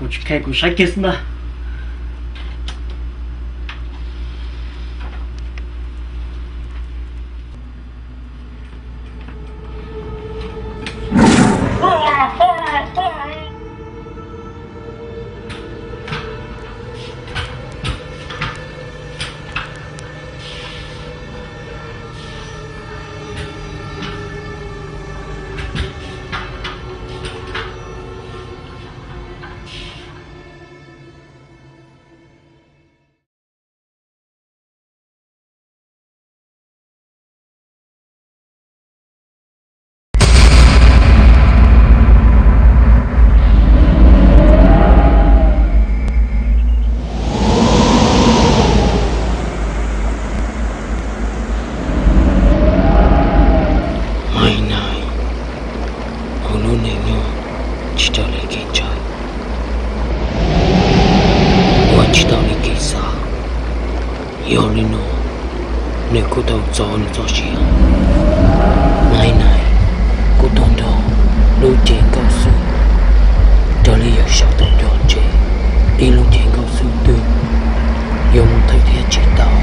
Kuv tsis khe, kuv saib kiag xwb ntag. Maiv Nais, kuv lub neej no tsis raws li kev ntshaw, ua tsis tau li kev xav. Yog li no, nws kuj tau txo nws txoj sia. Maiv Nais kuj tuaj nrog lub cev nkauj xwb, raws li yawg saib tau cov ntses, ib lub cev nkauj xwb twg yuav mus thawj thiab tsis tau.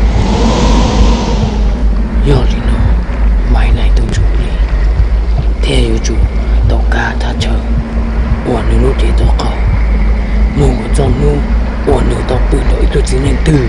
Yog li no, Maiv Nais tus ntsuj plig thiaj yuav tsum tau kav thaj chaw uas nws lub cev tau qaug mus kom txog hnub uas nws tau pw nrog ib tug txiv neej twg.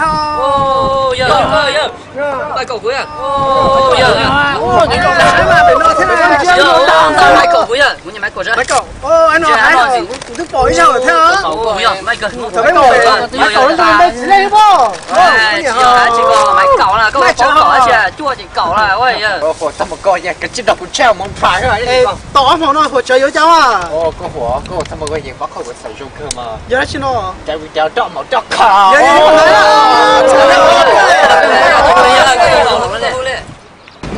hos. Yog, yog, yog. Mai kaum kuv yog. Yog, yog. Mai kaum kuv yog. Kuv nyuam mai kaum sab. Mai kaum. Kuv twb pom ib zaug thiab. Mai kaum, mai kaum, mai kaum, mai kaum. Tsis yog, tsis yog, mai kaum na, koj paub kaum tab sis cuaj ces kaum na. Tom ob hmo no huam tsawv yuav cas? Yog dab tsi no?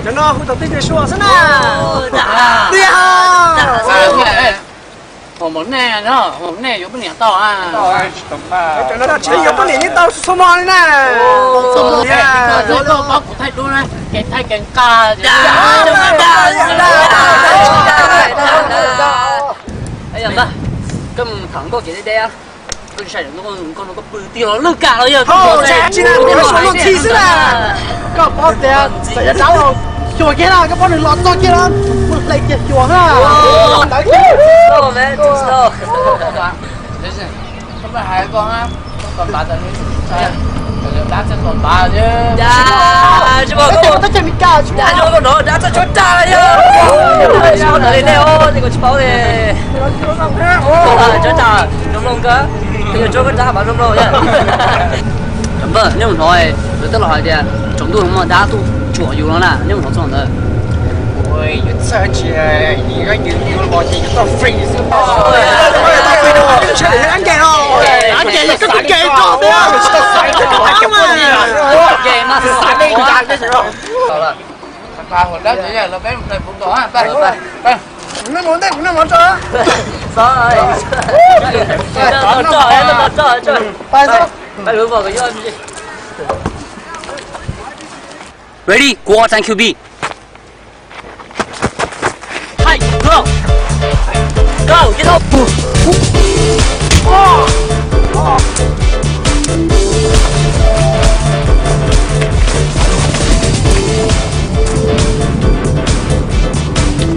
Cov no hu tau tej ntses sua xwb na. Tiag. Hos mos nej, hos nej yuav poj niam tau a? Cov no tsis yuav poj niam yeej tau txhua hmo li na. Koj paub kuv thaij duab na, kev thaij kev nqa. Koj mus tham nkauj kev deb deb, koj tsis sai nkauj no koj pw tiag los lwj kam los yog. Tsis na, kuv yuav suav luag ntxhi xwb na. Koj paub tias txawm yog dab laug xyuas kiag na, koj paub nws los txog kiag na, mus hle kiag xyuas na. Tsis muaj koj ua tab ceg Meskas, tsis muaj koj ua tab ceg tshuab rag yog. Tsis paub li nej os, nej kuj tsis paub li. Tshuab rag zoo mloog kawg, yog tshuab koj rag mas zoo mloog. Cov npawg, nej mus hnov, lawv twb los hais tias tsaus ntuj no muaj dab tuaj tsuam yus no na, nej mus hnov txog ntawd. Yuav txhawj tsis, yus los ces yus tau free xwb. Nkees no, nkees yog koj kuj nkees koj tiag. Ready, kuv ua tag Q B. Hei, go. Go, get up.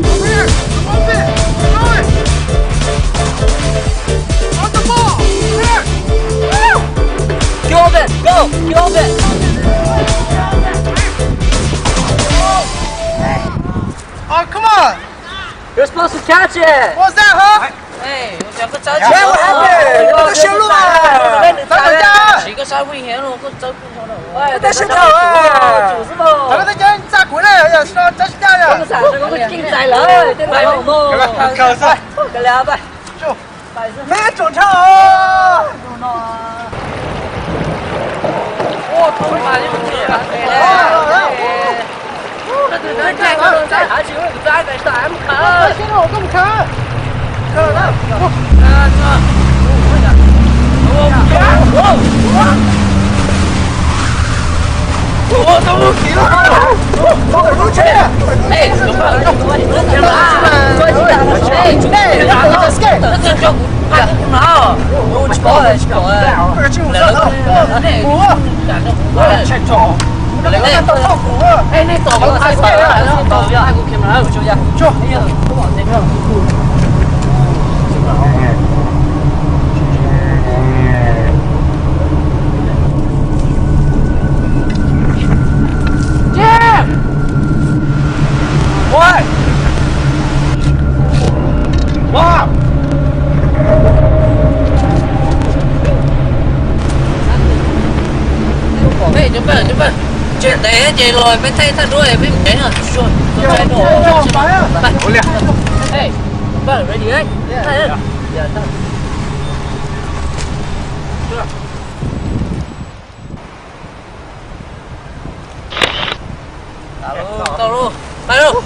Over here, come over. On the ball. Here. Woo. Get over there. Go. Get over there. Oh, come on. You're supposed to catch it. What was that, huh? Hey, what happened? Tau siab luaj. Tau siab luaj. Tau siab luaj. Tau siab luaj. Txaj kuv na, yog txaj sib caj yog. Khaws xwb. Peb tsoom ntshaw. Cov paj, cov paj, tsev ntev ces los peb thaij thaj duab peb mus tsev no. Ua li. Hey, cov paj, ready, eh? Tau lauj, pais lauj.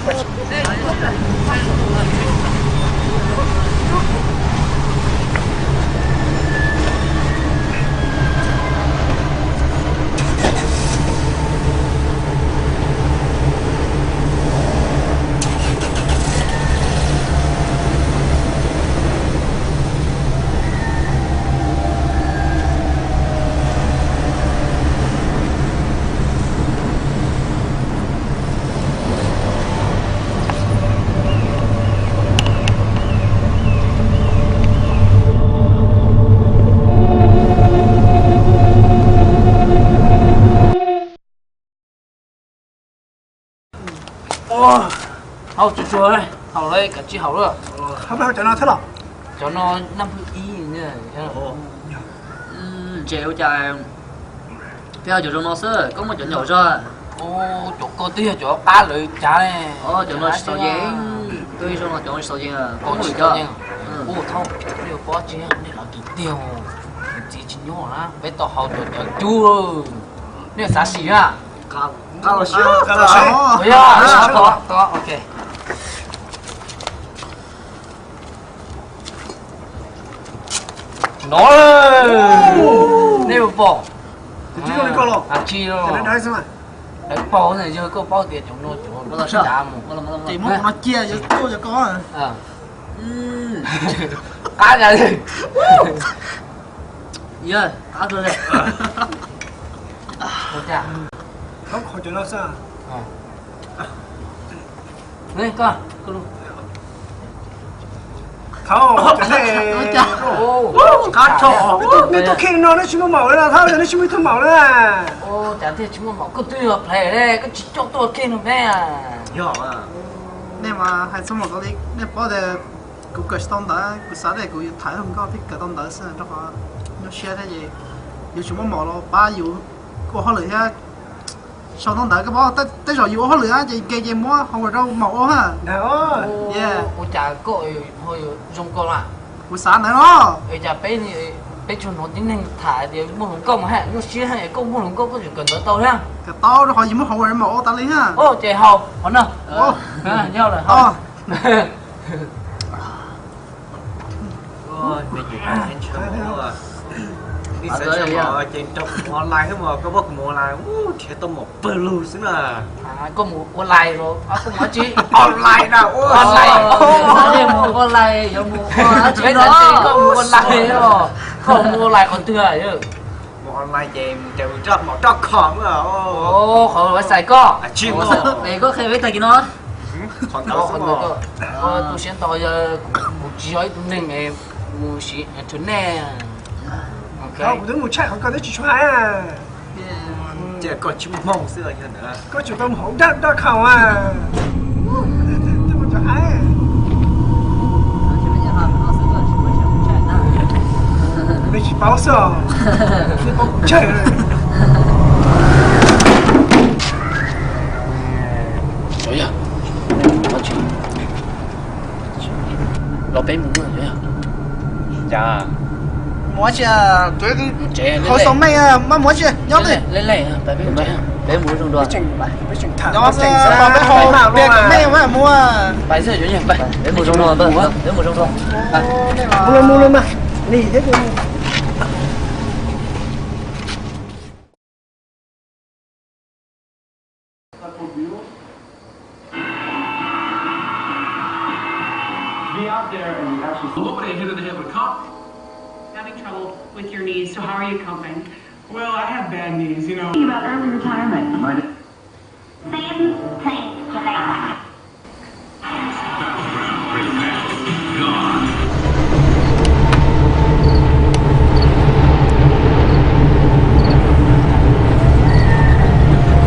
Haus tsuag tsuag, haus lawm kav tsij haus lawm. Cov no thiab los? Cov no naj phwj ib. Ntses ua cas peb haus cov zoo no xwb, koj muaj cov nyaum zog? Cov ko twb yog cov qab lawv cav. Cov no tsis txaus yeeb, twb zoo no cov no tsis txaus yeeb. Ua thaub, nej pob tsi nej lov kis tiag, txiv tsis nyuaj na, peb tau haus cov cov cub. Nej xav sim na? Yog, ok. No, nej puas pom? Dawb paug na, yog koj paub tias cov no cov cav mus. Ces muab qhov no cia, yuav tuaj cov ko. Qab cas li. Yog qab tuaj li. Ua cas? Thoob qhov cov no xwb. Koj, koj lub. Thaub, cov nej qab tso. Nej tuaj kheej no nej tsis muaj maum li no, Thaub, nej tsis muaj ib tug maum li na. Cas thiaj tsis muaj maum, koj twb yog play li, koj tsis coj tuaj kheej no peb. Yog, nej mas hais txog maum tau li, nej paub tias kuv kawm tsis tau ntawv, kuv xav tias kuv yuav tham hluas nkauj thiaj kawm tau ntawv xwb, rau qhov nyuaj siab thiab ces yus tsis muaj maum los pab yus ua hauj lwm thiab. Sau tau ntawv koj paub, tej zaum yus ua hauj lwm ces nkees ces muab homework rau maum ua ha. Ua cas koj ho yuav zoo koj na? Kuv xav ntawd no. Cas peb, peb tsuas hnov tib neeg tham tias muaj hluas nkauj mas ha, nyuaj siab ha, koj muaj hluas nkauj koj tseem kawm ntawv tau thiab. Kawm tau rau qhov yus muab homework rau maum ua tas li ha. Ces haus qhov no. Yog lawm. Ib xav tsis mus ces nrog kuv mus online thiab mas koj pab kuv mus online, nrhiav tau maum pawg lug xwb na. Koj mus ua lais los koj mus dab tsi? Online na, online. Mus ua lais, yuav mus ua dab tsi no? Koj mus ua lais os, koj mus ua lais qhov twg? Mus online ces mus rau maum roj khom. Qhov website koj. Es koj qhia peb tag kis no. Qhov ntawd tu siab ntau, yog kuv tsis yog ib tug neeg mus siv internet. Kuv twb mus tshaj qhov koj twb tsis tshua hais. Ces koj tsis muaj hmoo xwb yog ntawd. Koj tseem tau mus hauv dot com a. Twb mus cov hais. Nej tsis paub xwb os. Nej paub kuv tsawg. Los peb mus. Cas mus tsis, hauv xaus meej, maj mus tsis nyob twg. Peb mus zoo dua. Nyob peb ho piav kom meej maj mus. Peb mus zoo dua, peb mus zoo dua. Mus los, mus los mas. Lig thiab. Be out there and you actually. Having trouble with your knees, so how are you coping? Well, I have bad knees, you know. Thinking about early retirement. My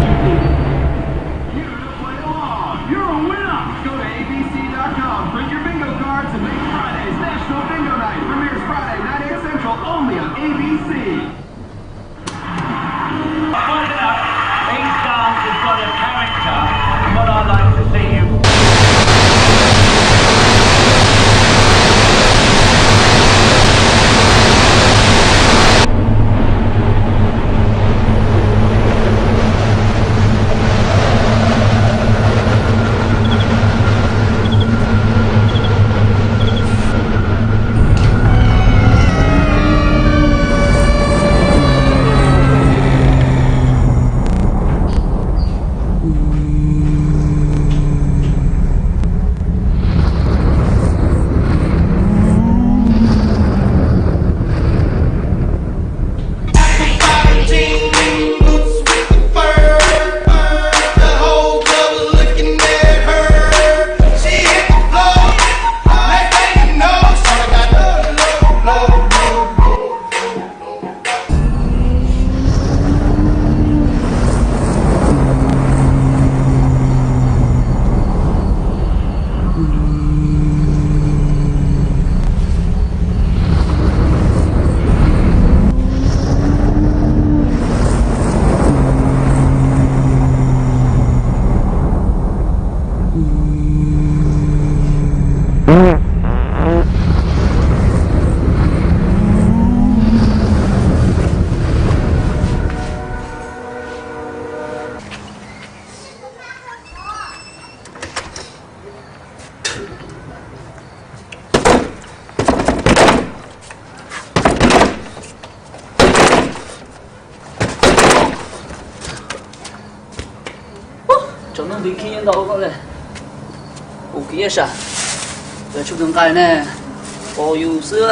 Same thing to me. You to play along. You're a winner. Go to A B C dot com, print your bingo cards, and make Friday's National Bingo Night. Premieres Friday, nine, eight Central, only on A B C. Find out Tsaus ntuj nti khib nyob ntau koj le, ua kiv sam, yog tshua nqaij ne, pom yus xwb.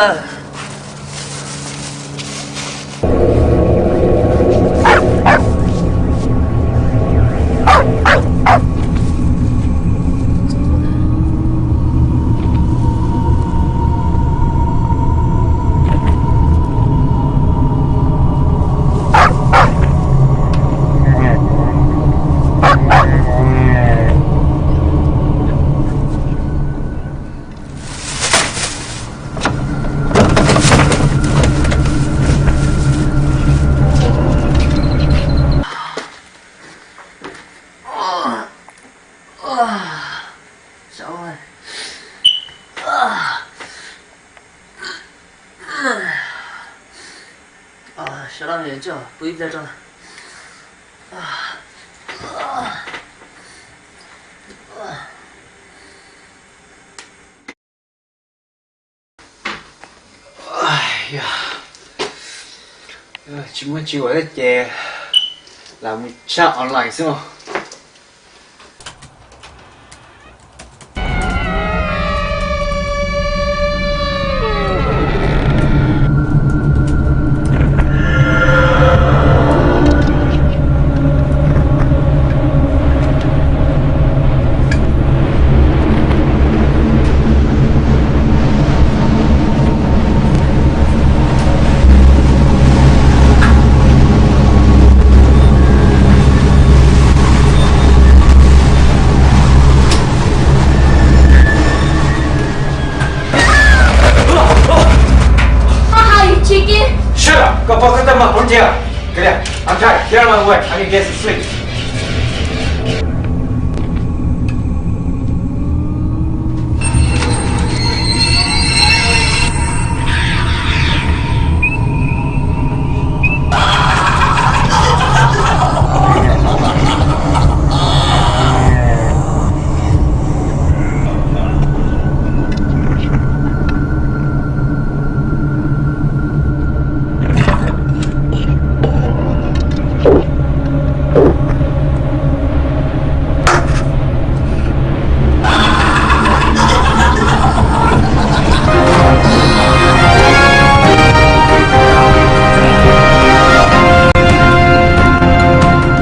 Sawv daws, pw ib pliag tso. Tsis muaj tsis ua ces lam mus tshaj online xwb os. Shut up! Koj paub koj teeb meem ua cas? Get out. I'm tired. Get out of my way. I need to get some sleep.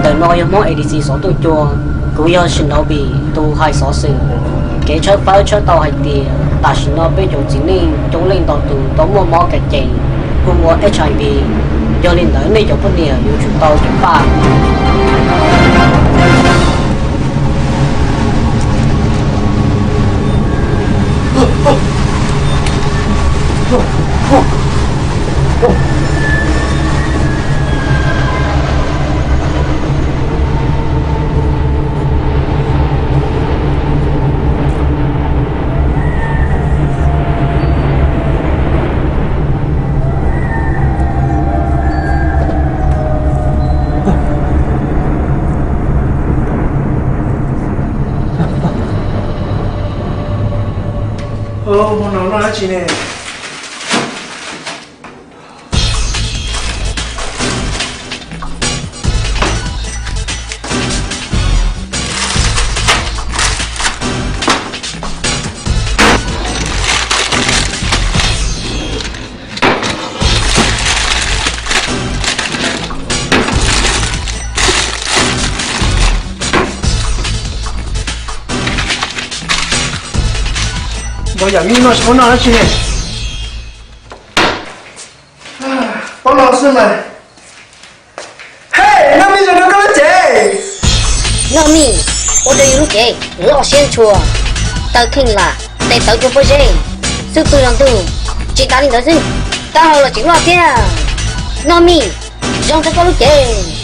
Ntawm no yog Hmoob A D C xov tooj cua, kuv yog Shinobi tus hais xov xwm. Kev tshawb fawb tshawb tau hais tias tam sim no peb cov txiv neej coob leej ntau tus tau muaj mob kev cai hu ua H I V, yog li ntawd nej cov poj niam yuav tsum tau ceev faj. Hmo no noj dab tsi ne? Npau yam me no tsis paub noj dab tsi ne. Paub no xwb mas. Hej, Noj Mij, zoo rau koj lub cev. Noj Mij, ua rau yus lub cev loj siab ntshua, taw kheej lam tes tawv rau pob zeb, xub pwg los ntug. Tsis tas li ntawd xwb, taub hau los tseem loj thiab. Noj Mij, zoo rau koj lub cev.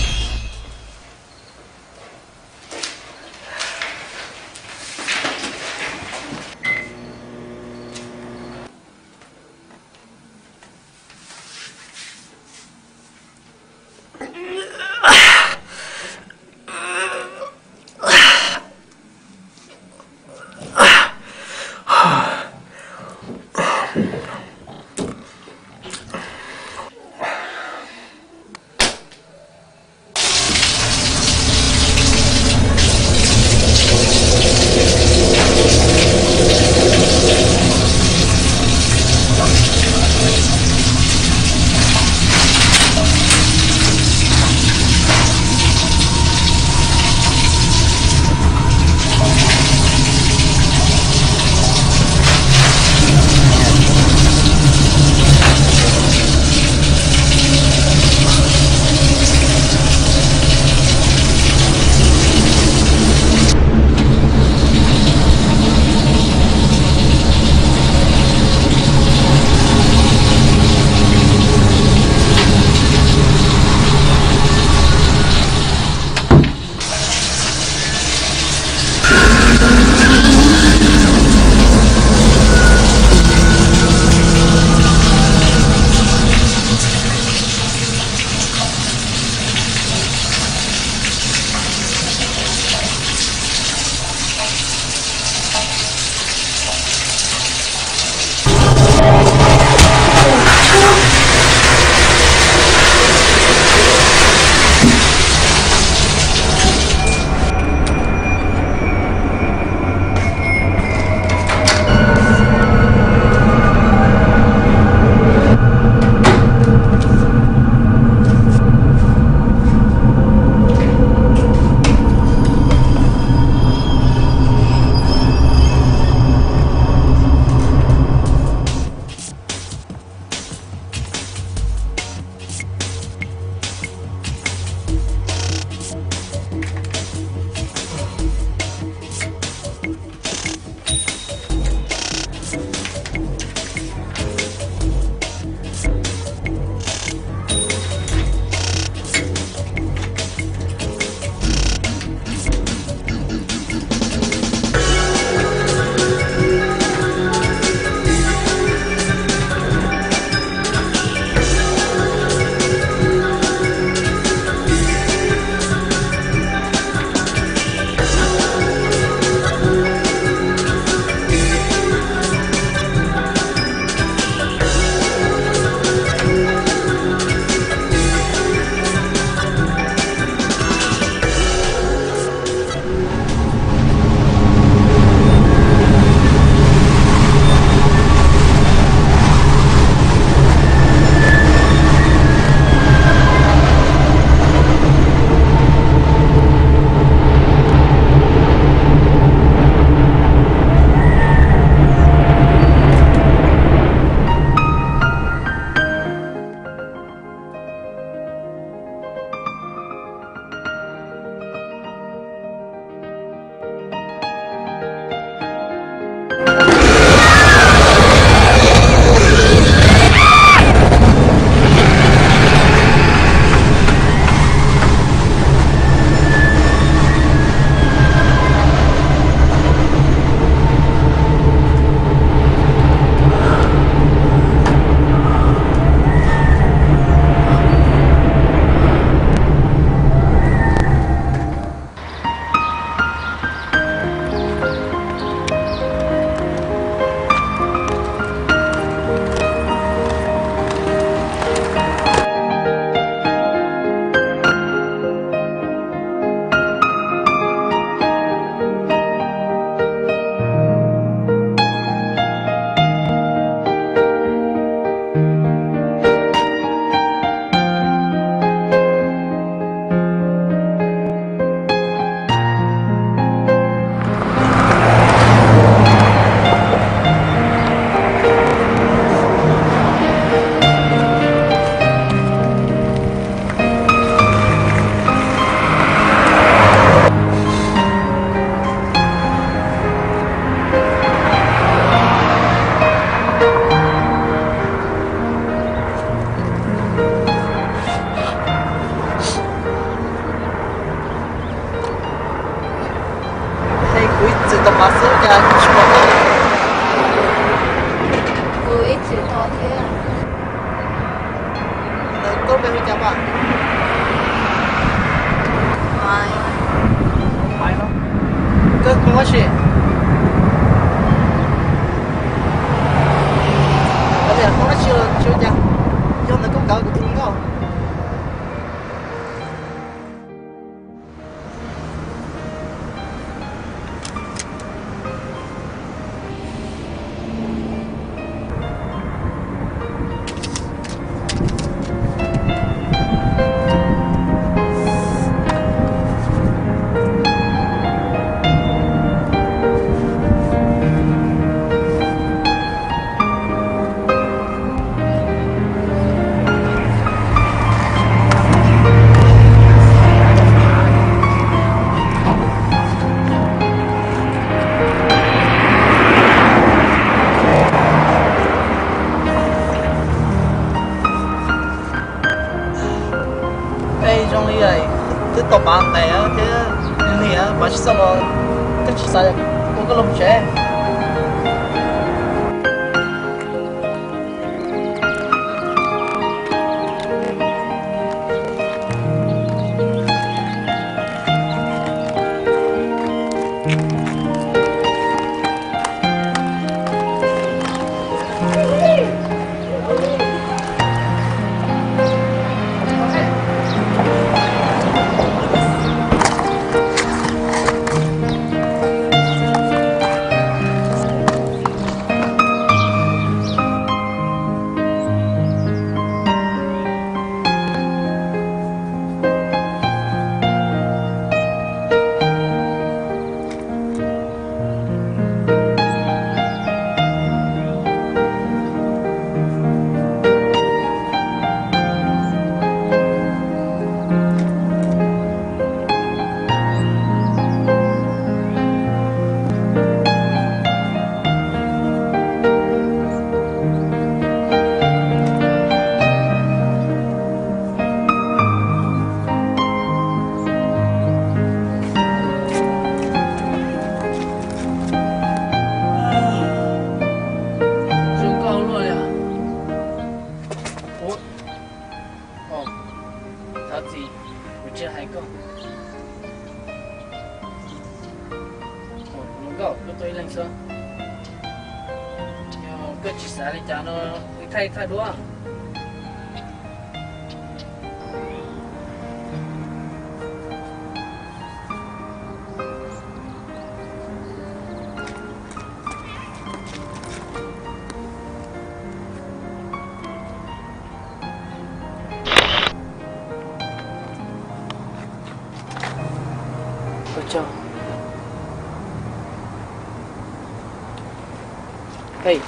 Tom Pav xwb cas tsis pom koj li. Kuv ib txwm tos thiab. Koj npe hu cas mas? Maiv. Koj mus dab tsi? Koj niam hlob dab tsi los tsis ua cas, yog ntawd koj kawm kuv tus hluas nkauj. Peb zoo li twb tau pav ntais thiab, nim pav tsis txawj los, koj tsis xav ua koj los tsev? Zoo nkauj luaj li os. Thov txim, kuv tsis hais koj. Hluas nkauj, koj tuaj ib leeg xwb. Yog koj tsis xav li cas no, wb thaij thaij duab. Ua tsaug. Hej.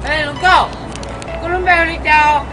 Hej, hluas nkauj, koj lub npe hu li cas?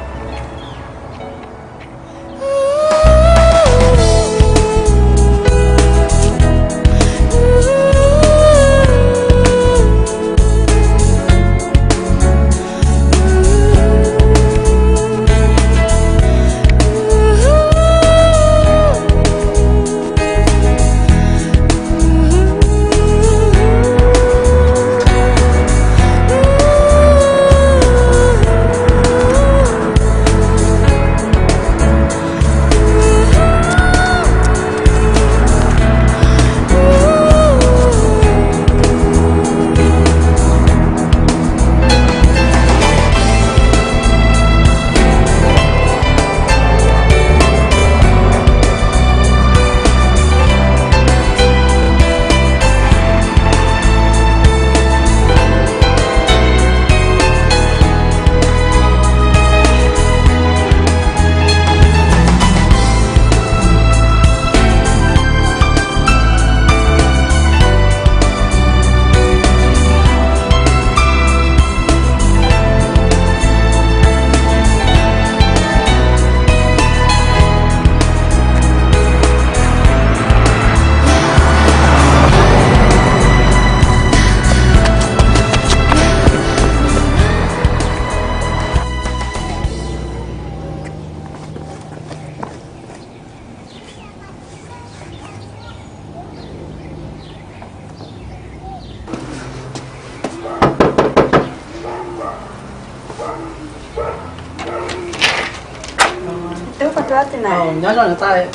Nyob zoo niam tais,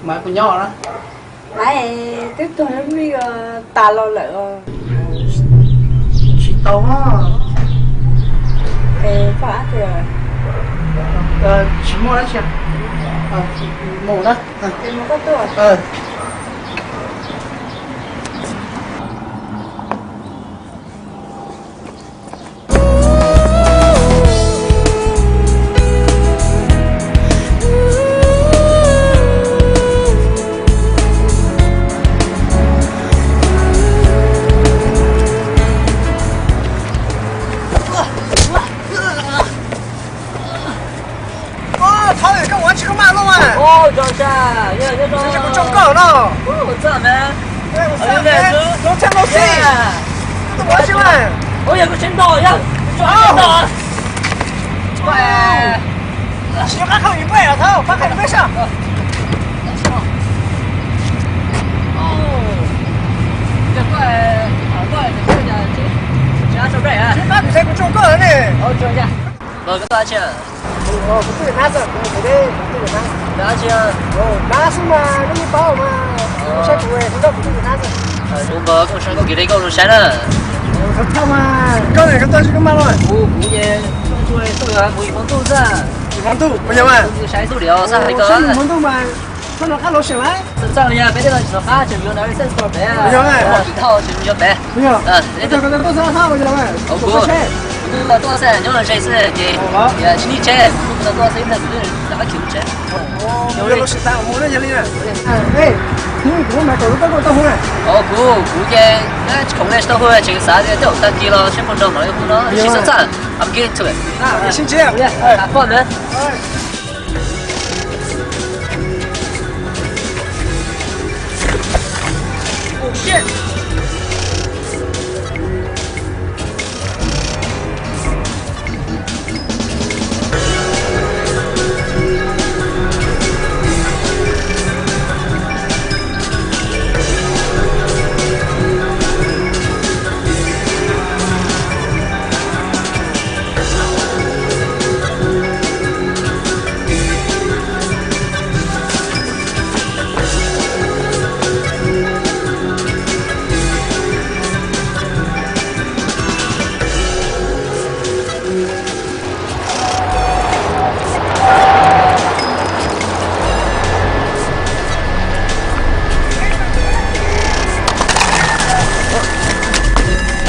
mas kuv nyob na. Maiv, twb tuag lub me tas los lawm. Tsis tau os. Tsis muaj dab tsi. Mus na. Thov koj ua tsis koj maj loj mas. Kuv tsoo koj no. Long time no see. Koj ua tsis mas. Tsis nyob qab khau yus npej los thov pab qhia npej sab. Tsis pab kuv saib kuv tsoo koj ne. Kuv twb nab xwb, kuv twb nab xwb mas, koj yeej paub mas, saib kuv, kuv nrog kuv twb nab xwb. Kuv npawg koj saib koj kiv li koj zoo saib na. Koj koj tau tsis koj maj los. Kuv kuv ces kuv hmoov ntuj xwb. Hmoov ntuj puas yog mas? Saib ntuj li os, saib hais koj hmoov ntuj mas. Koj nov qab los seem lawm. Txawj li peb tej no tsis nov qab, tseem yuav nav li xej xua pem. Yog, koj tsis tau tseem yuav pem. Kuv twb tau tuaj xwb, nyob ze xwb ces tsis nik tsheb, kuv twb tau tuaj xwb, kuv twb rov qab khiv tsheb. Kuv kuv ces tsis khoom li tsis tau hu, tseem xav tias tej zaum tag kis los seb puas nrog mam li hu no, sib xav txaj, I'm getting to it. Sib ntsib.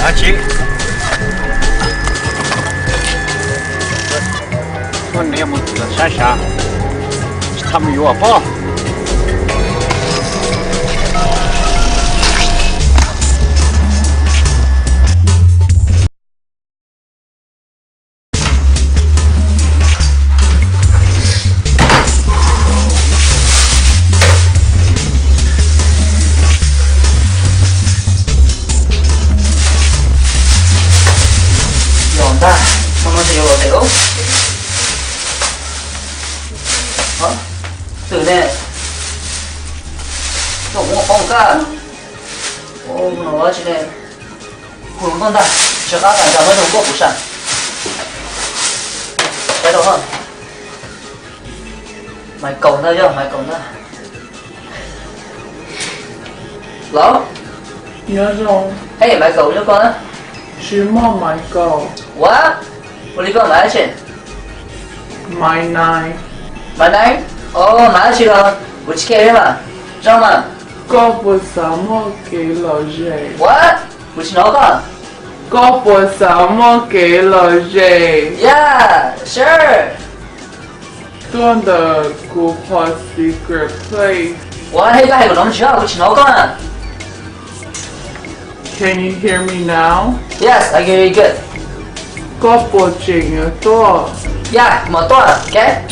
Ab tsi, koj niam mus saib sav, tsis tau mus yuav pob. Yog ntag, no no ces yuav los tes ub. Twm ne, koj muab poob kab. Ua no tsi ne, kuv hluas nkauj ntag, tsw qab tas ntsag muab zoo nkauj kuv sam. Saib rau, Maiv Kaus ntag, yog Maiv Kaus ntag. Los, nyob zoo. Hej, Maiv Kaus, nyob koj na. Tsis muaj Maiv Kaus. Ua, ua li koj Maiv dab tsi? Maiv Naiv. Maiv Naiv? Os, Maiv dab tsi los? Kuv tsis care li mas. Zoo mas. Koj puas xav muaj kev lom zem? What? Kuv tsis hnov koj. Koj puas xav muaj kev lom zem? Yeah, sure. Tuaj ntawm kuv qhov secret place. Ua, hej, koj hais kuv hnov tsis, kuv tsis hnov koj na. Can you hear me now? Yes, I can hear you good. Koj puas tseem yuav tuaj? Yeah, kuv mam tuaj, okay?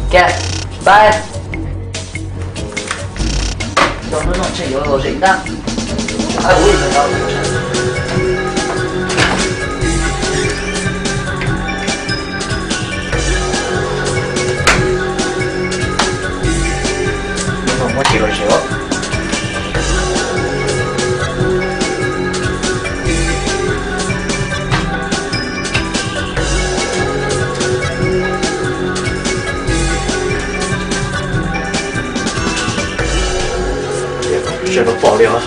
Okay, bye. Muab tsis lom zem os. Tseem pom li os.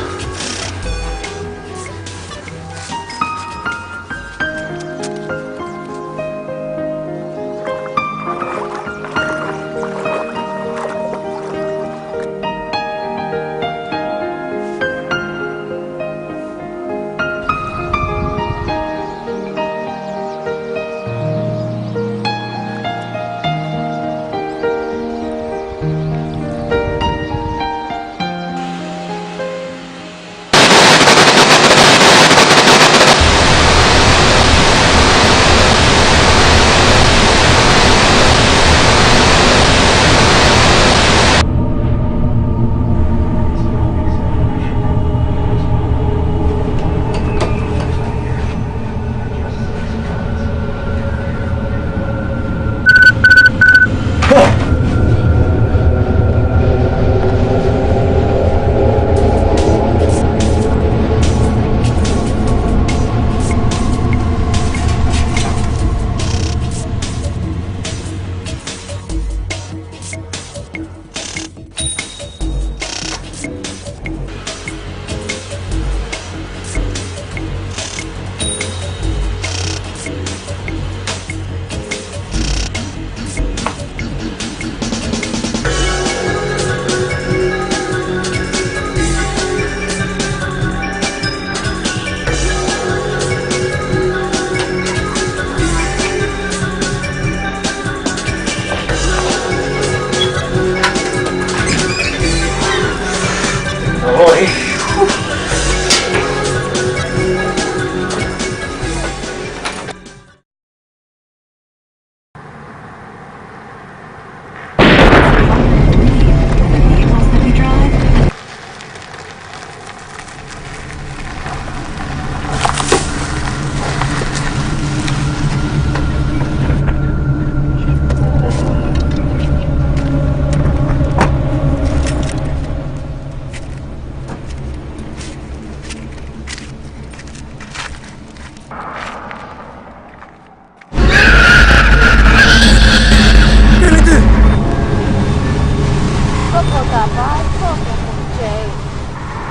Koj puas kam pab txhoj kuv mus tsev?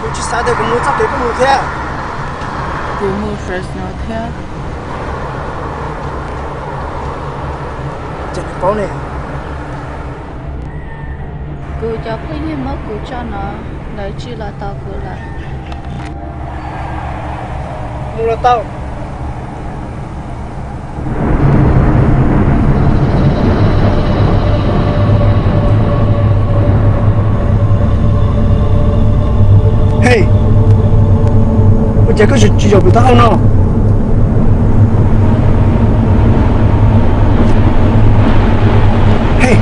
Kuv tsis xav tias kuv mus txoj kev koj mus thiab. Kuv mus Fresno thiab. Ces nws paub ne. Kuv cov phooj ywg muab kuv tso no, lawv tsis los tos kuv lawm. Mus los tau. Hej, ua cas koj tsis zaum pem taub hau no? Hej.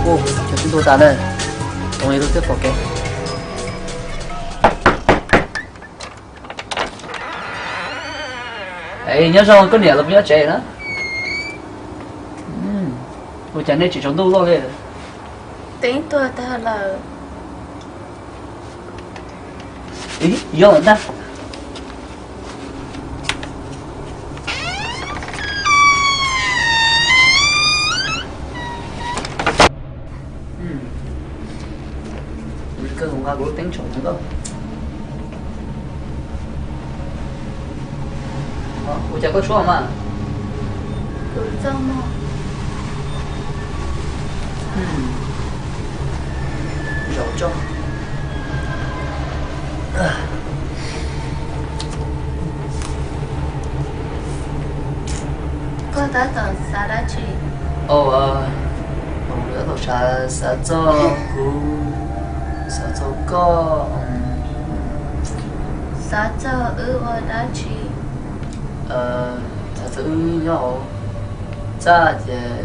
Ua, cov tib ntuj tas na, ua li lub twb pom kev. Es nyob zoo, koj niam los puas nyob tsev na? Ua cas nej tsis tsaus ntuj loj li? Teeb tuag tag lawm. Ib, yog ntag. Koj mus nqa kuv lub teeb tsom nkauj. Ua cas koj tshuab mas? Zaum tso. Koj tab tom xav dab tsi? Au, kuv tab tom xav, xav txog kuv, xav txog koj. Xav txog wb ua dab tsi? Xav txog wb nyob hauv txaj ces,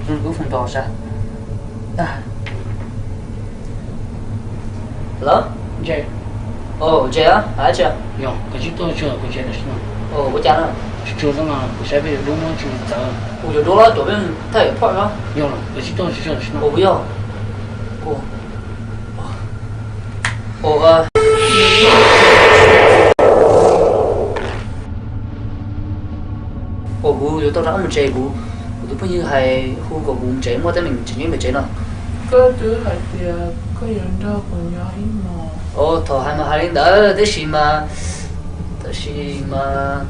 kuv foom tos sav. Los? Ntse. Ntse, hais tsi? Ua cas na? Kuv yuav duab los cov peb thaij phoj los? Yog, kuv yog. Ua, kuv yuav tau rov qab mus tsev, kuv, kuv tus phooj ywg hais hu kom kuv mus tsev, muaj teeb meem tseem ceeb pem tsev no. Koj twb hais tias koj yuav nrog kuv nyob ib hmos. Ua, thaum hais mas hais li ntawd, tab sis mas, tab sis mas,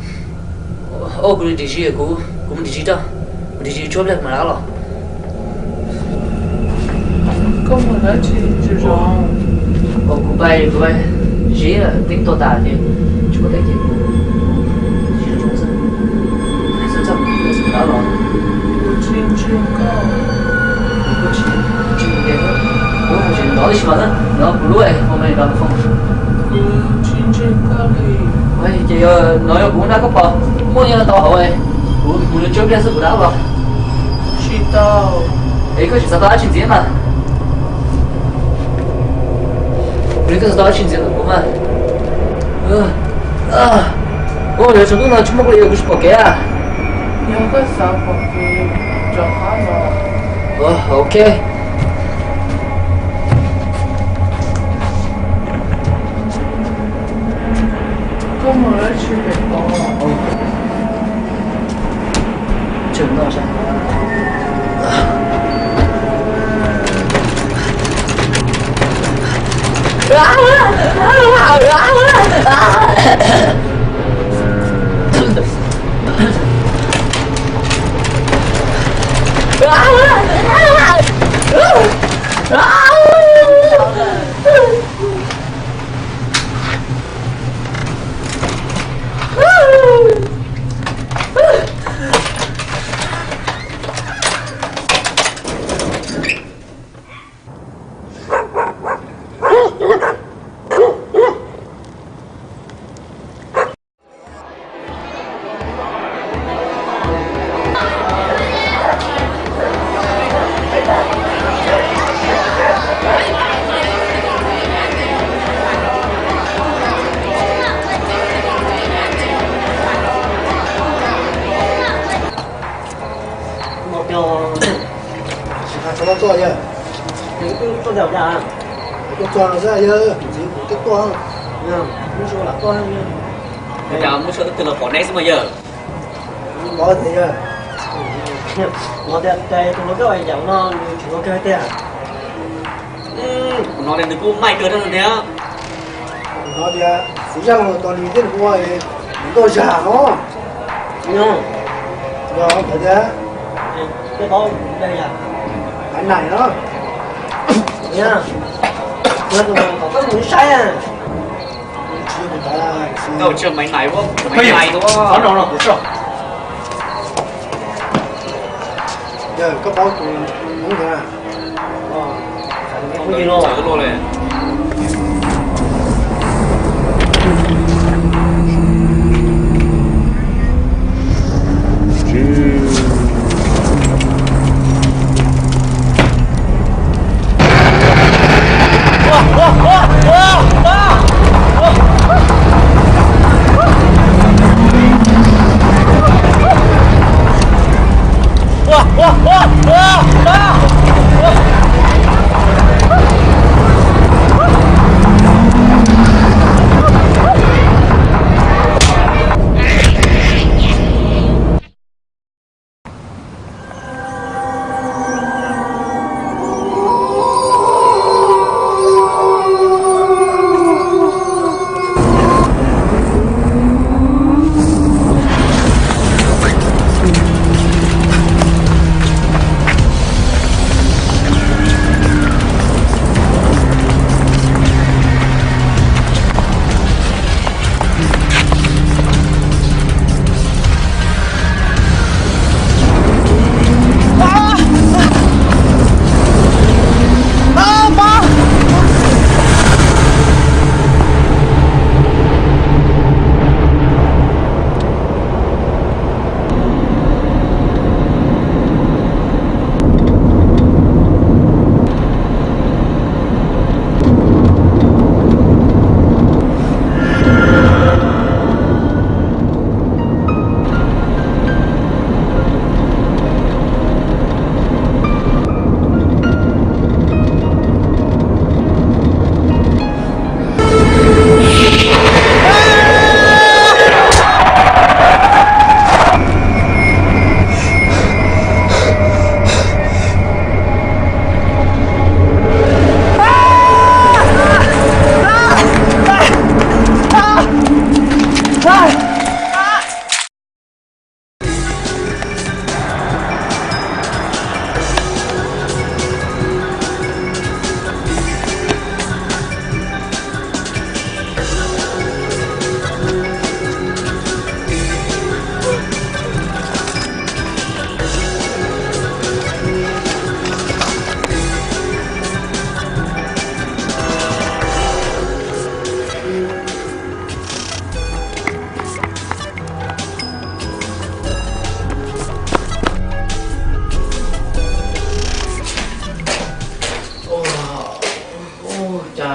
ua, kuv dim zis, kuv, kuv mus dim zis rau, mus dim zis tshuab pliag mam rov qab los. Koj mus dab tsi tsis zoo? Ua, kuv pais, kuv pais zib teeb tuag tas ces tsis muaj teeb ces kuv zib tsoom xwb, xwb txog kuv rov qab los. Kuv tsis ntseeg koj. Kuv tsis, tsis mus ces kuv mus tsev ntov tib si mas, no kuv lub, ua, me no foom. Kuv tsis ntseeg koj li. Ces yog no yog kuv nrog koj pom muaj nyob tau hauv, kuv mus tshuab pliag xwb kuv rov qab los. Tsis tau. Es koj tsis xav tau dab tsi ntxiv mas. Kuv li koj xav tau dab tsi ntxiv ntawm kuv mas. Ua, yog tsaus ntuj no tsis muaj kuv li kuv tsis pom kev a. Yog koj xav pom kev, rov qab los. Ok. Koj mus dab tsi pem tod? Tseem no sav. Tuaj txog no xwb, yog ntxiv kuv twb tuaj. Ua cas muab tshuaj twg los pom neb xwb mas yawg? Ua tias tus hluas nkauj yam no nws tseem ua kawg tiag. Kuv hnov tias nws kuj maij kawg thiab no tiag. Kuv hnov tias txiv zaj no tos nws thiab nws kuj ua, nws nkauj zag os. Yog, yog ntawd tiag. Haiv neeg no. Yog, yog tus kom koj mus saib. Koj tsis yog Maiv Nais, Maiv Nais no. Yog koj paub tus hmoob ntawd. Txawv luaj li.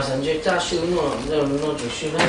Xav ntshe caj sw no, ntshe no tseem sw na.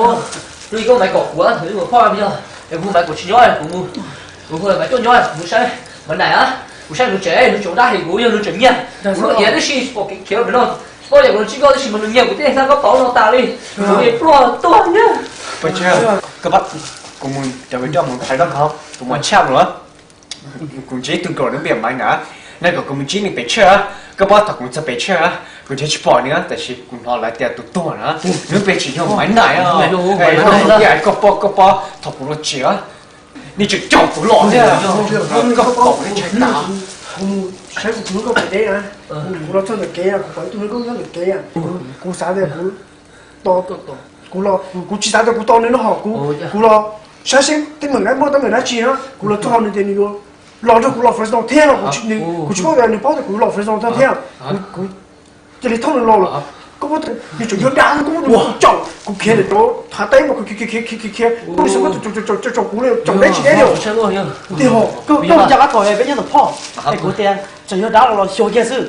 Ua li koj Maiv kom kuv, kuv hu Maiv kom tsis nyob, kuv hu Maiv tuaj nyob, kuv mus saib Maiv Naim a, kuv saib nws tsev, nws tseem dab hem kuv, yog nws tseem nyiag kuv lub iav tib si, tsis pom kev khiav pem no, tsis paub yam kuv los ntsib koj tab sis mas nws nyiag kuv tib neeg xab koj pauv no tas li, kuv pluag tuag na. Koj pab, kuv mus cov viv nroj mus hais rau kuv mas tshaj lawm. Kuv ntsib ib tug nkaus nws npe Maiv Naim, nws kom kuv mus ntsib nws pem tsheb, koj pab thaum kuv txog pem tsheb, kuv nrhiav tsis pom nws tab sis kuv hnov lawv tias tus tuag na, nws pem tseem yog Maiv Naim, koj pab, koj pab thaum kuv los tsev, nej tseem caum kuv los thiab, koj pom kuv ntshai tas. Kuv mus saib kuv tus hluas nkauj pem teb na, kuv los txog ntawm kev, kuv pom ib tug hluas nkauj nyob ntawm kev, kuv xav tias kuv, kuv los, kuv tsis xav tias kuv tos nws no hos, kuv los saib seb teeb meem na muaj teeb meem dab tsi na, kuv los txog nws tias nws yuav los nrog kuv los Fresno thiab no, kuv tsis paub tias nws paub tias kuv los Fresno thiab, kuv cia li thauj nws los lawm. Koj paub tias nws tseem yog dab, koj paub nws caum kuv khiav ntawm cov thav teb mas kuv khiav khiav khiav khiav khiav, koj nws xav muab caum caum kuv li caum deb tsis deb li. Tiag hos, koj ua cas qab tom peb nyob tom phoj es kuv tias tseem yog dab los los xyuas kiag xwb.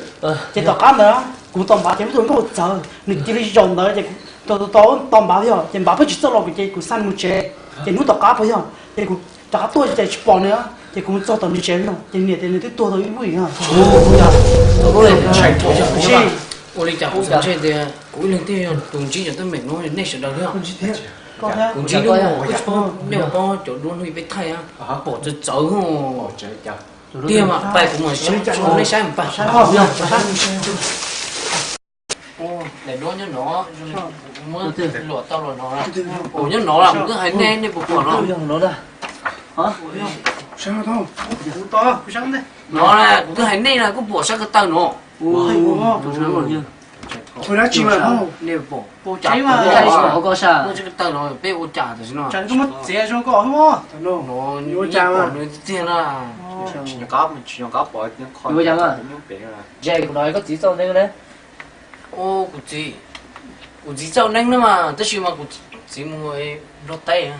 Ces tom qab ntawd kuv tos npav ces muaj tus nkauj txawv, nws cia li zaum ntawd ces kuv tos tos tos npav yog ces npav pheej tsis txawj los kuv ces kuv xa mus tsev. Ces hnub tom qab puas yog ces kuv rov qab tuaj ces tsis pom nws, ces kuv mus txog tom nws tsev no ces niam tias nws twb tuag tau ib lub no. Ua li cas kuv xav ntshe tias kuv ib leeg thiaj yog tus ntsib cov teeb meem no, nej sawv daws thiab. Kuv ntsib lub, nej paub cov duab hnub peb thaij pom txawv txawv tiag mas pais kuv mus nej saib mas pais. Daim duab nyob no, muab luam tau luam no, kuv nyob no las kuv twb hais nej, nej puas pom no? No las kuv twb hais nej las kuj pom sab ko taw no. Nej pom, pom sab ko taw no peb ua cas tam sim no? Nws tiag na. Ua cas mas? Kuv no koj txiv txawj neeb ne. Kuv txiv, kuv txiv txawj neeb na mas tab sis mas kuv txiv mus nplog teb.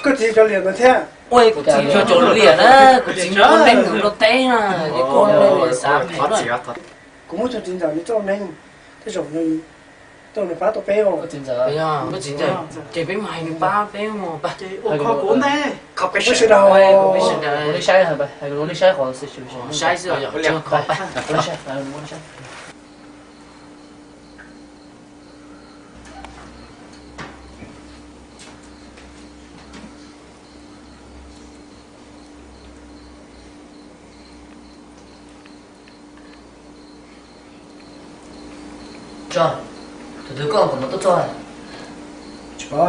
Koj txiv cov liam ntawd thiab. Ua kuv txiv cov liam na, kuv txiv mus neeb mus nplog teb na, kuv xav. Kuv muab tus txiv ntxawm nws txawj neeb, tej zaum nws, tej zaum nws pab tau peb os. Koj txiv ntxawm, ces peb mus hais nws pab peb mus. Ua kho kuv ntej. Peb sawv daws, peb sawv daws. Hais kuv ua nej saib qhov, saib xwb. Tso, tus twg koj kom no tuaj txog? Tsis paub,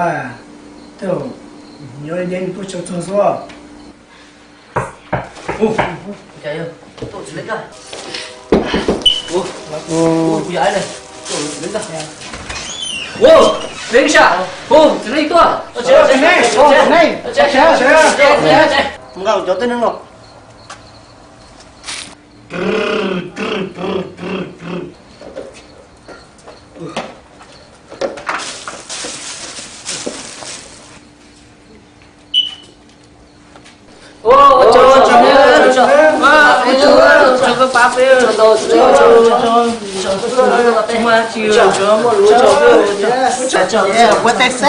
tej zaum nyob deb nws tuaj tsis txog xwb. Ua, txiv neej tuaj. Nqa cov tej neeg no. Ua teb xeeb.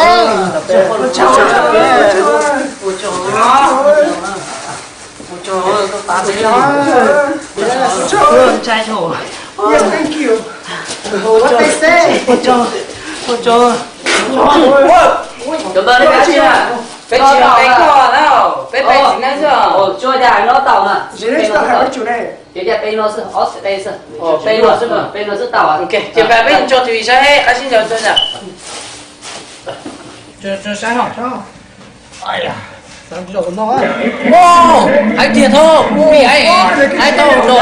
Ua tsaug, koj pab peb. Ntshai tshaj. Yes, thank you. Ua tsaug, ua tsaug. Cov npawg, peb tsis yog peb koj na, peb peb txiv neej xwb. Tsuas cas no tau na. Txiv neej tsis tau hais peb tsum ne. Ces cas peb no xwb, ob txiv peb xwb. Peb no xwb, peb no xwb tau. Ces peb tso tus saib qab sib ncaws tso. Hais tiag thaub, hais tau los.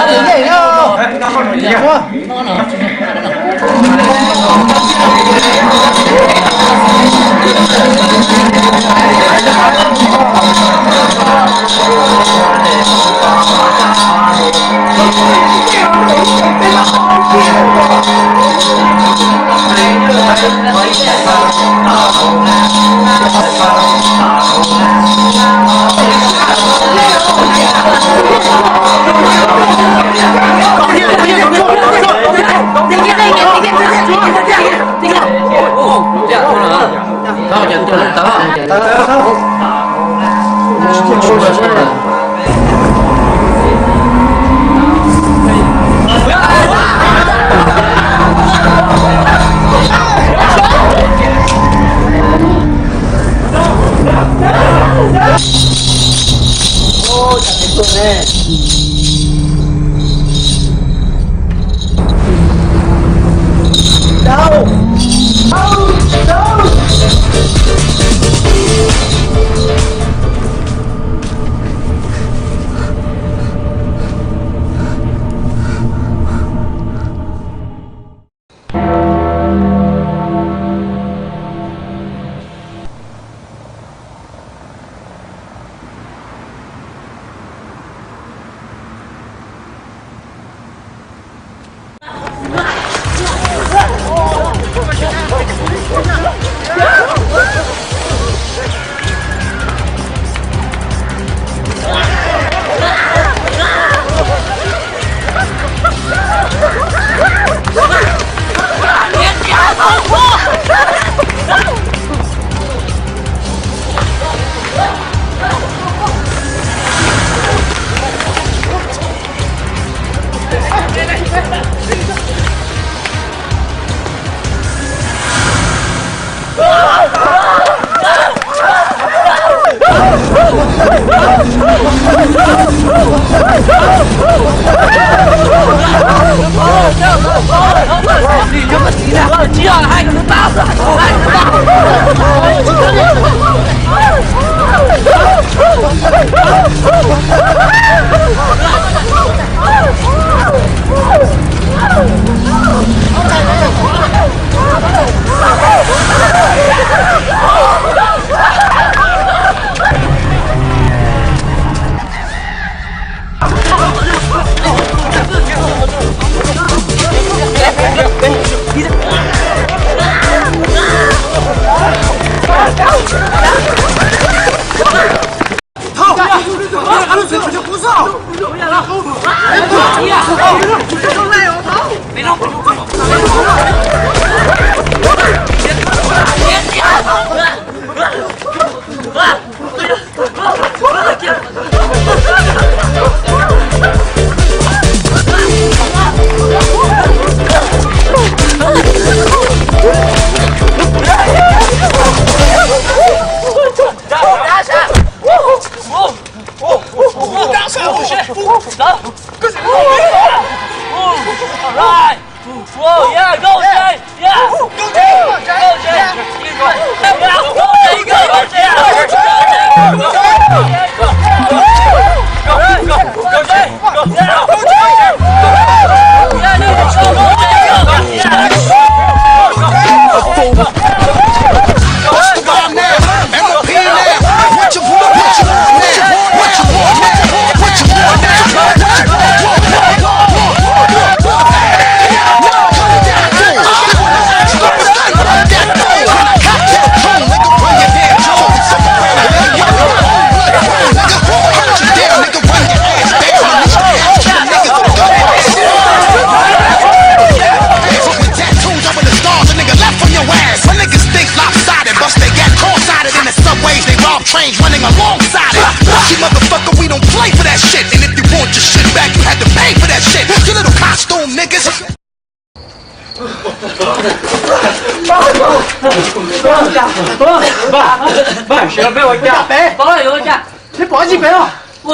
Peb ua cas? Peb ua cas? Peb pom tsis peb los? Kuv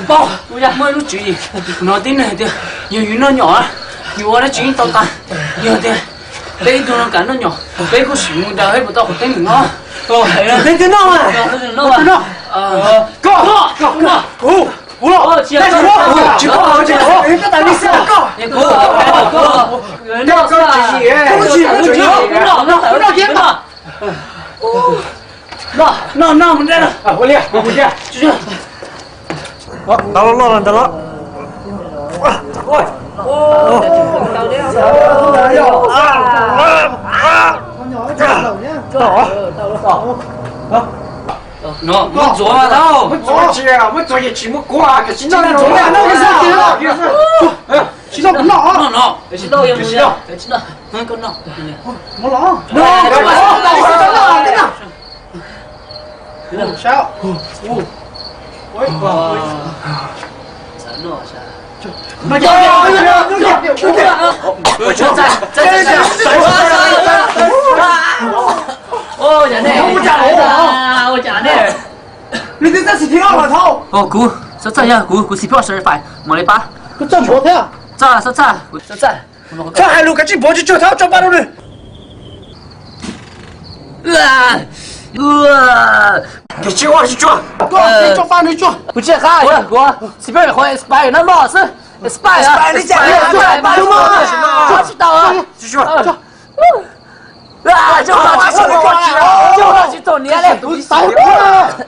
paub, kuv yog muaj ib lub tswv yim, kuv hnov tib neeg tias yog yus noj nyom, yus ua dab tsi yeej tau tas. Yog tias peb ib tug no kam noj nyom, peb kuj sim mus daws pem tau qhov teeb meem no. Peb twb noj, koj, koj, kuv, kuv, tsis koj, tsis koj, koj tas li xwb koj. Koj, koj tswv yim, koj tswv yim, koj tswv Noj, noj, noj, mus nrhiav noj. Ua li, mus nrhiav. Ntawd los, los ntawd los. No, muab ntxuav mas tau. Muab ntxuav tsis, muab ntxuav ces tsis muab kuv, koj tsis noj, noj, noj, noj, tsis noj, tsis noj, tsis noj. Ua cas nej, ua cas nej, nws twb txaj xim thib ob los thaub. Kuv, xab txaj yog kuv, kuv xim thib ob sawv fais mam li pab. Koj txaj npuav thiab. Txaj, xab txaj, kuv xab txaj. Koj hais lus kav tsij npuav tsuag tsuag thaub, tso pa rau nws. Tus tsis ua tsis tsuag. Koj tso pa nws tsuag. Kuv tsis qab, kuv xim thib ob qhov expire no mog xwb. Expire, expire, tsis tau. Tsis txom niam li.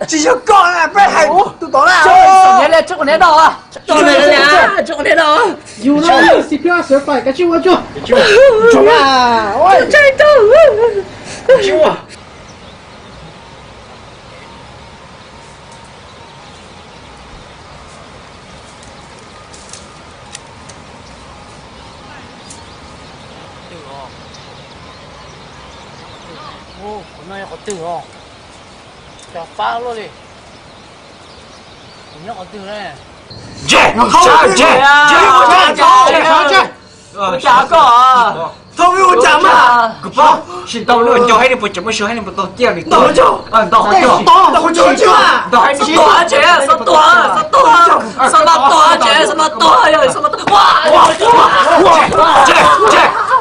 Tsis yog koj peb hais tus tod na. Tsis txom niam li, tsis txom niam no. Yus no yus xim thib ob sawv fais kav tsij ua tsuag. Qhov no yog qhov twg os? Cas fab luaj li. Kuv nyob qhov twg ne? Ua cas koj? Thaub, ua cas mas? Kuv paub, tsis tau lub nco ib li puas tseem muaj sua ib li puas tau tiaj li. Ntau hauv cog, ntau hauv cog, ntau hauv cog, ntau hauv cog. Xov tuag, xov tuag, xov tuag, xov tuag, xov tuag, yog xov tuag, xov tuag.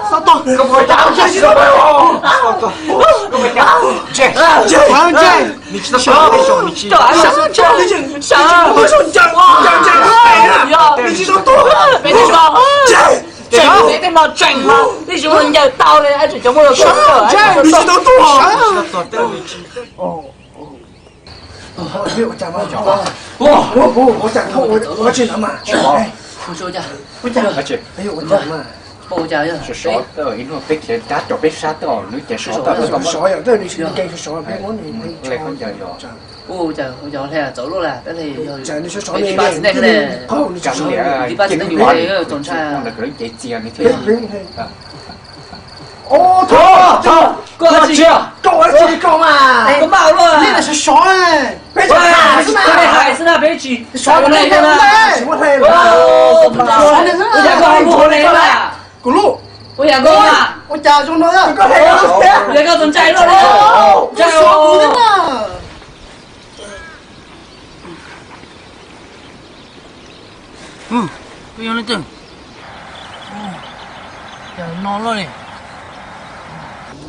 Xov tuag, koj puas cas? Nws tsis tau, nws tsis tau tuag. Nws tsis tau tuag. Nws tsis tau tuag. Nws tsis tau tuag. Ua cas mas, ua cas, ua cas, ua cas mas, ua cas, ua cas mas. Sov sov, ib hnub peb khiav rab cov peb sab tod, lub cav sov tod, sov yog, nws tsis kev sov sov, peb muab nws, ua cas, ua cas hle txaus luaj las, peb hle yog, peb tsis pas ne, peb tsis pas ne, yus txaus ntshai. Koj tsis, koj ua tsi koj mas, koj maj ua luaj, peb tsis hais xwb na, peb tsis sov ua ne na, ua cas koj ua ne na, kuv lub, ua cas koj, ua cas zoo no, ua cas koj txaus ntshai luaj li, ntshai kuv thiab na. Koj yog leej twg? Cas no loj li?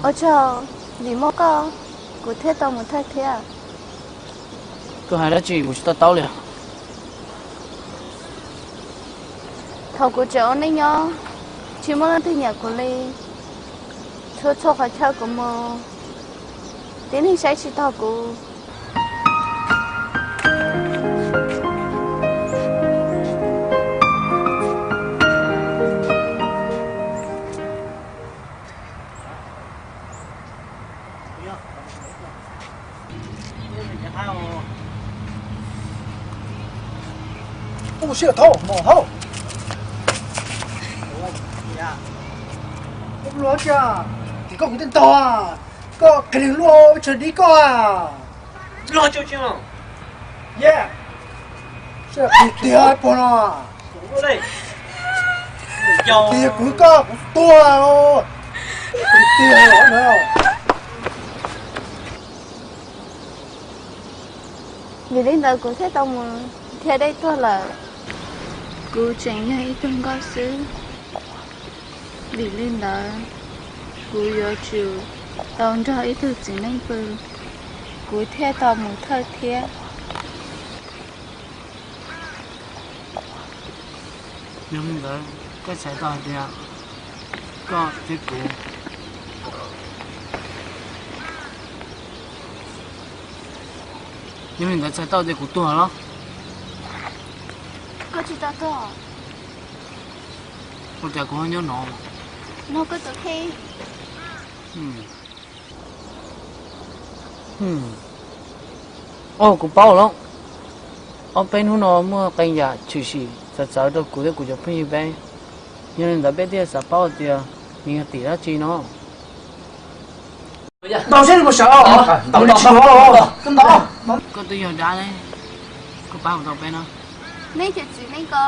Ua tsaug, vim muaj koj, kuv thiaj tau mus thawj thiab. Koj hais dab tsi kuv tsis to taub li. Thaum kuv tseem ua neej nyob, tsis muaj leej twg nyiam kuv li. Txhua txhua qhov chaw kuv mus, tib neeg saib tsis taus kuv. Ub, siab thaub mos hauj. Ub, luag tiag, tim koj kuv tej ntog, koj qhia luag ua tsawg dib koj. Luag tsuj tsuj. Ye, tiag pog no. Tiag kuv koj kuv tuag. Tiag. Vim li ntawd kuv thiaj tau mus nrhiav dej tuag lawm. Kuv tseem yog ib tug nkauj xwb. Vim li ntawd, kuv yuav tsum tau nrog ib tug txiv neej pw, kuv thiaj tau mus thawj thiab. Yog li ntawd, koj xav tau hais tias koj thiab kuv, Yog li ntawd txhais tau tias kuv tuag los? Koj tsis tau tuag. Ua cas kuv ho nyob no? No koj tus kheej. Os, kuv paub lawm. Ob peb hnub no muaj qee yam tshwm sim txawv txawv rau kuv thiab kuv cov phooj ywg peb. Yog li ntawd peb thiaj xav paub tias nws yog tim dab tsi no. Ntaus seb nws puas sawv. Ntaus li tsis ntaus. Koj twb yog dab, koj pab hu tau peb no. Neb cov txiv neej ko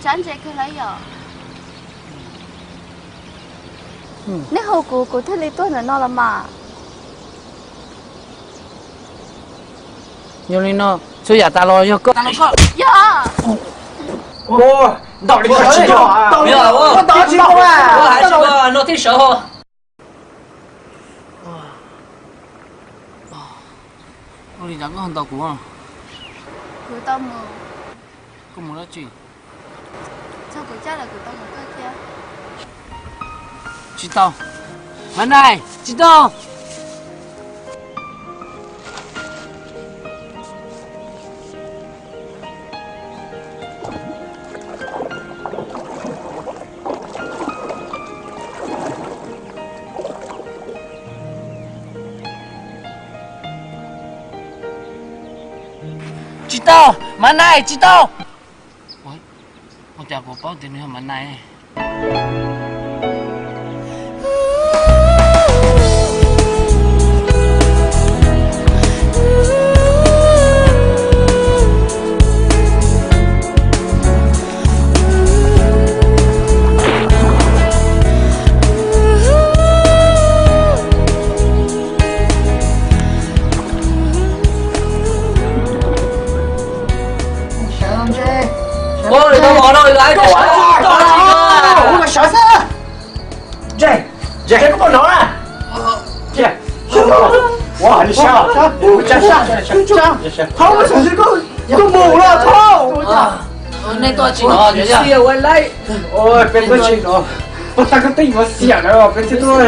tsab ntse kawg lawm yom. Neb hu kuv, kuv thiaj li tuaj ntawm no los mas. Yog li no, txhua yam tas los yog koj. Yog. Ntaus li tsis ntaus. Ntaus li tsis ntaus. Ua li cas koj ntaus kuv? Kuv tau mus. Koj mus dab tsi? Txog kuv caj lawm kuv tau mus kawg thiab. Tsis tau. Maiv Nais, tsis tau. Tsis tau, Maiv Nais, tsis tau. Ua cas kuv paub tias nws yog Maiv Nais? Ua li tau mov no lawv sawv xwb. Ntse, ntse koj puas hnov na? Ua li sab, ua li sab, thauj, koj mus lawm thauj. Nej tuaj tsis hnov, peb tuaj tsis hnov. Pab tag koj tej yuav xiam na, peb thiaj tuaj.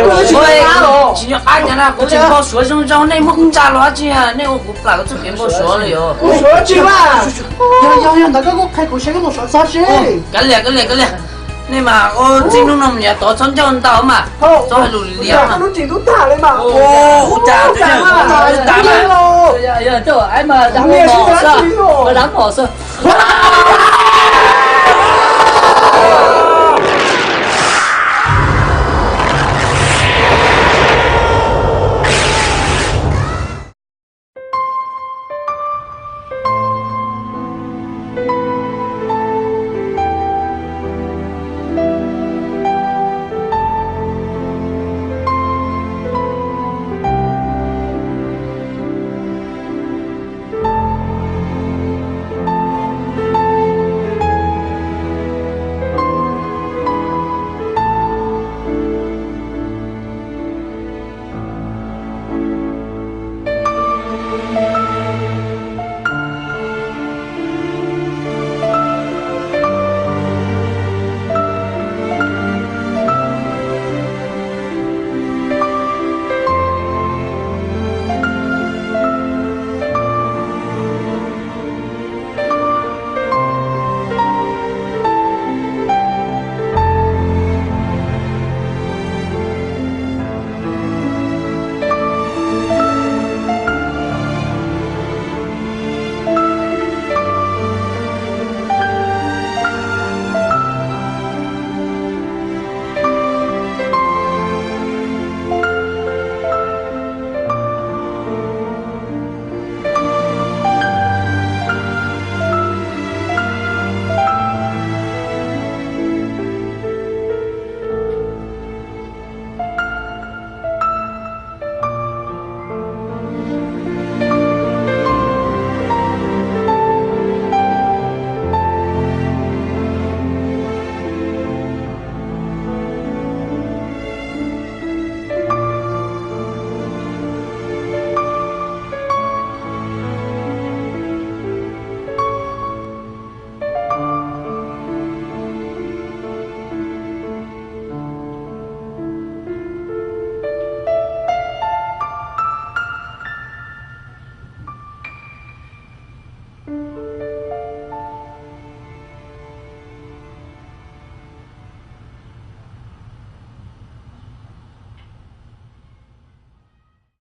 Tsis nco qab cas na, kuv tseem npau suav zoo zoo, nej muab kuv ntsa los dab tsi, nej ua kuv plam txoj kev npau suav li os. Npau suav tsis mas. Yog yog ntawd koj kuj qhia kuv seb koj npau suav txog tsi. Kav liam, kav liam, kav liam. Nej mas ua txij hnub no mus yav tod txhob ncauj ntau mas, txhob hais lus liam mas. Ua cas tus yawg tas mas.